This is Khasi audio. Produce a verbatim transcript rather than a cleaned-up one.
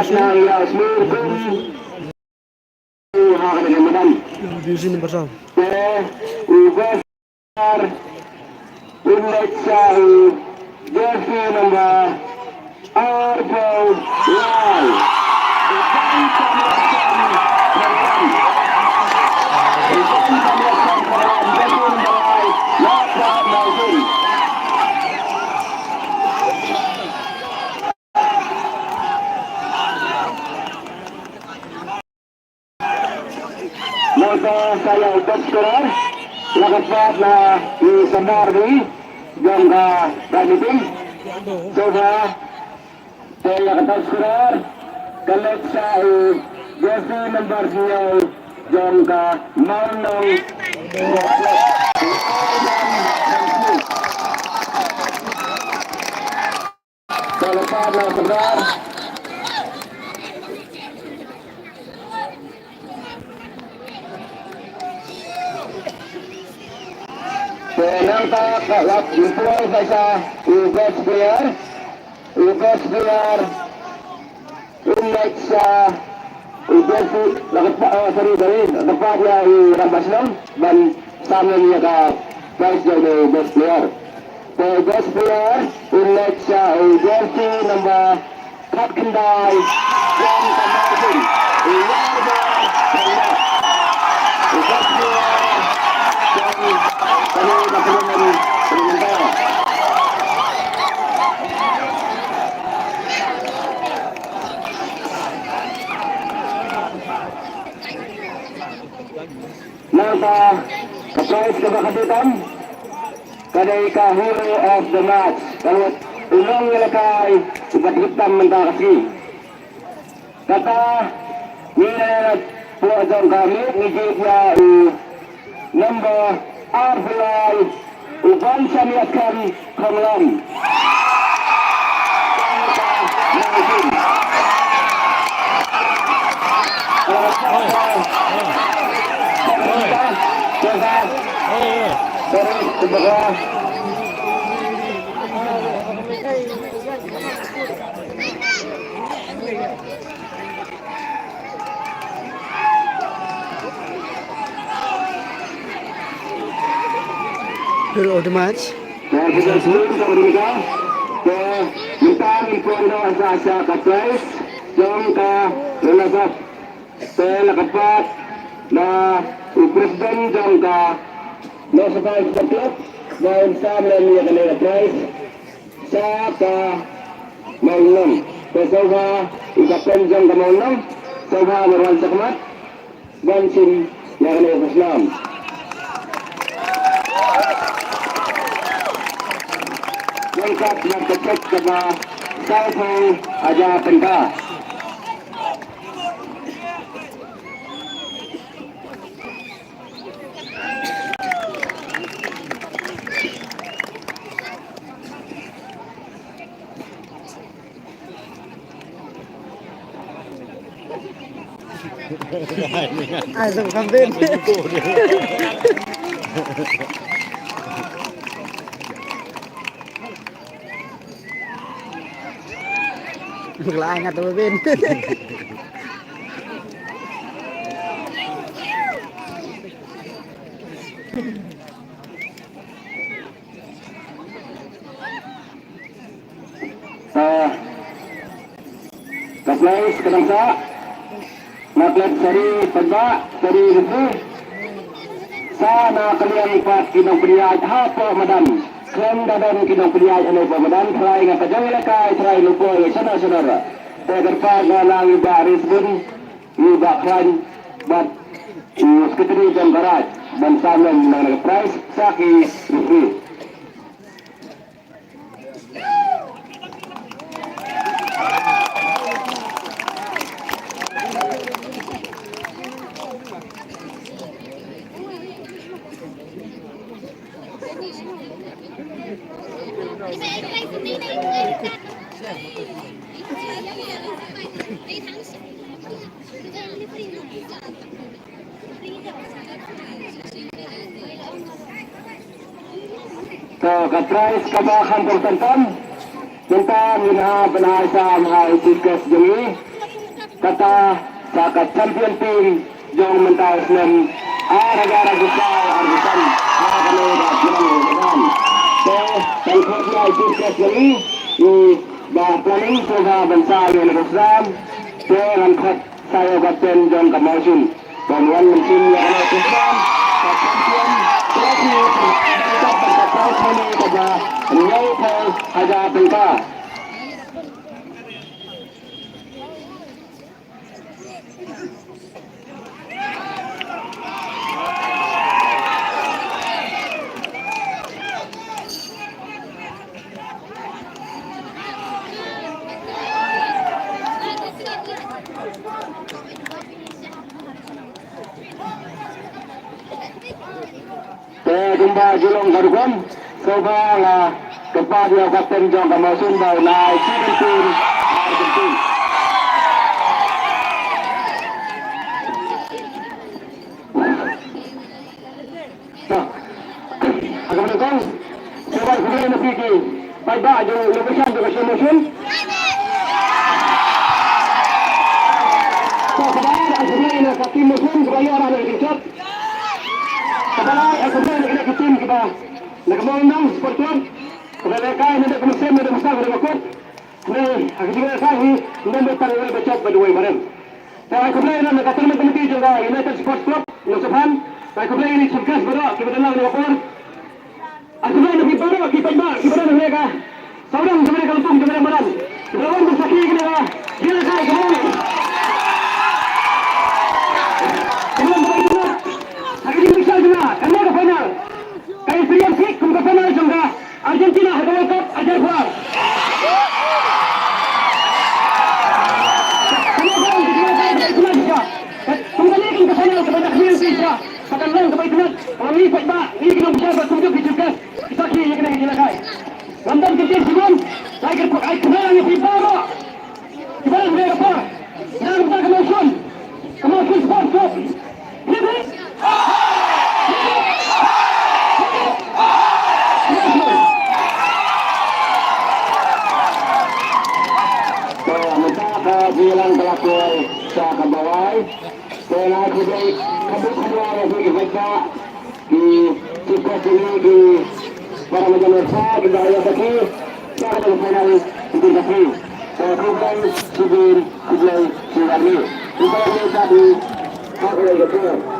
Nang ïa u Smir kum u ha ka dei ka madan. Jersey number saw. Te u Vesper u leit sha u jersey number arphew lai. Nangta sa ïa u top scorer la ka pat na i Sardar Bey jong ka Pride Meeting. Sngewbha. Te ïa ka top scorer ka leit sha u jersey number hynñiew jong ka Mawlynnong. Te la pat na u Sardar. Te nangta ka la deploy ka sha u best player. U best player. U next, uh, u jersey, la ka pa-, oh, sorry, sorry, la ka pat ïa u Rangbah Shnong ban sam ïa ka prize jong u best player. Te best player, u next, uh, u jersey number khatkhyndai, John Kamasin. U best player, John Kamasin. Nangta ka prize kaba khatduh tam ka dei ka Hero of the Match. Ka long u nongïalehkai uba tip tam mynta ka sngi. Kata ngi la ïalap pdeng jong ka miet, ngi jied ïa u number arphew lai, u Bansan Ïaskhem Khonglam. Hero of the Match. Te mynta ngin poi noh sa sha ka prize jong ka runners up. Te la ka pat na u president jong ka Nongsaibai Football Club ba un sam lem ïa kane ka prize. Sha ka Mawlynnong. Te sngewbha i kapten jong ka Mawlynnong, sngewbha ban wan shakhmat ban shim ïa kane ka snam. Ryngkat bad ka cheque kaba saw phew hajar tyngka. Ai, zong kam ben. Nglai nga tu ben. Ah, ka place ka dang sah. Na klet sari paidbah, sari ruku. Sa na ka liang pat ki nongpynïaid hapoh madan. Khlem da don ki nongpynïaid hapoh madan, trai nga ka jong ïalehkai, trai lupo ïa shano shano ruh. Te kyrpad nga la ngi ba Risbun, ngi ba Khlaiñ, bad u secretary jong ka Raid, ban sam lem na ka prize, sa ki referee. To, ka prize kaba khamtam tam. Mynta ngin hap ban ai sam ha u chief guest jong ngi. Kata sa ka champion team jong mynta u snem ar hajar arphew saw arphew san ha kane ka jingïalang. Te kan khot ïa i chief guest jong ngi, i Bah Planning, sngewbha ban sa ïa kane ka snam. Te ngan khot sa ïa u captain jong ka Mawshun ban wan mynsiem ïa kane ka snam. Ka champion trophy, ka prize money kaba hynñiewphew hajar tyngka. Te kumba ju long ka rukom, sngewbha la kyrpad ïa u captain jong ka Mawshun ba un ai shi kyntin, ar kyntin. To. Ha kaba nyngkong, sngewbha khublei na phi ki paidbah jong location jong ka Mawshun. To, kaba ar, ai khublei na ka team Mawshun kaba ïoh na ka jingshot. Kaba lai, ai khublei na kine ki team kiba na ka Mawlynnong Sport Club, kaba lehkai na ka mynsiem, na ka mynsiem, na ka kut. Hynrei ha ka jingïalehkai hi ym don tang uwei ba jop bad uwei ba rem. Te ai khublei na ka tournament committee jong ka United Sports Club Nongsophan. Te ai khublei ïa ki chief guest baroh kiba don lang ha kane ka por. Ai khublei na phi baroh ki paidbah kiba don hangne ka sawdong jong kane ka lympung jong kane ka madan, kiba la wan ban sakhi ïa kane ka jingïalehkai kaba long, kaba long kaba itynnad. Ha ka jingmih sha jong nga, kane ka final ka ïa serious kum ka final jong ka Argentina ha ka World Cup arhajar arphew ar. Kane ka long ka jingïalehkai kaba itynnad shisha. Kum kane kan ka final kaba ngi khmih shisha. Ka kan long kaba itynnad. Ngi paidbah, ngi ki nongbishar bad kumjuh ki chief guest ki sakhi ïa kane ka jingïalehkai. Ngam don kyntien shibun. Ai khublei ïa phi baroh. Kiba la dep ka por, ïa ka Mawshun, ka Mawshun Sports Club. Hip, hip. To, mynta ka jingïalang ka la poi sha kaba wai. Te nga ai khublei khublei khublei ïa phi ki paidbah, ki chief guest jong ngi, ki para majan nursa, ki dkhot ïa sakhi sha kane ka final, ki dkhot sakhi. Te khublei shibun, khublei shibun ïa phi. Khublei ïa phi, khublei ïa phi.